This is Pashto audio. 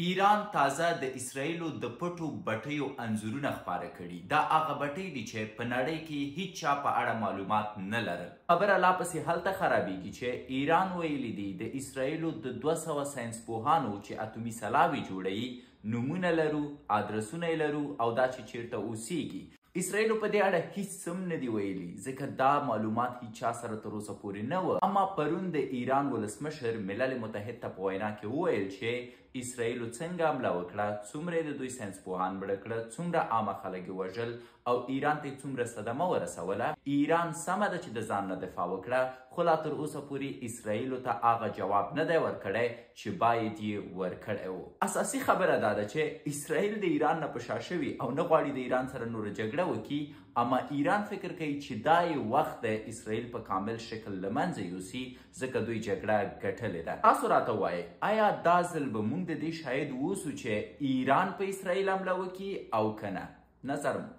ایران تازه د اسراییلو د پټو بټیو انځورونه خپاره کړي. دا هغه بټۍ دي چې په نړۍ کې هیچا په اړه معلومات نه لرل. خبره لا پسې هلته خرابیږي چې ایران ویلي دي د اسراییلو د 200 ساینس پوهانو چې اتومي سلاوې جوړوي نومونه لرو، ادرسونه یې لرو او دا چې چیرته اوسیږي. اسراییلو په دې اړه هیڅ هم نه دي ویلي، ځکه دا معلومات هیچا سره تر اوسه پورې نه وه. اما پرون د ایران ولسمشر ملل متحد ته په وینا کې وویل چې اسراییلو څنګه حمله وکړه، څومره یې د دوی ساینس پوهان مړه کړه، څومره عامه خلک یې وژل او ایران ته یې څومره صدمه ورسوله. ایران سمه ده چې د ځان نه دفاع وکړه، خو لا تر اوسه پورې اسراییلو ته هغه جواب نه دی ورکړی چې باید یې ورکړی و. اساسي خبره دا ده چې اسراییل د ایران نه په شا شوي او نه غواړي د ایران سره نوره جګړه وکړي، اما ایران فکر کوي چې دا یې وخت دی اسراییل په کامل شکل له منځه یوسي، ځکه دوی جګړه ګټلې ده. تاسو راته ووایئ، آیا دا ځل به موږ د دې شاهد اوسو چې ایران په اسراییل حمله وکړي او که نه؟ نظر مو.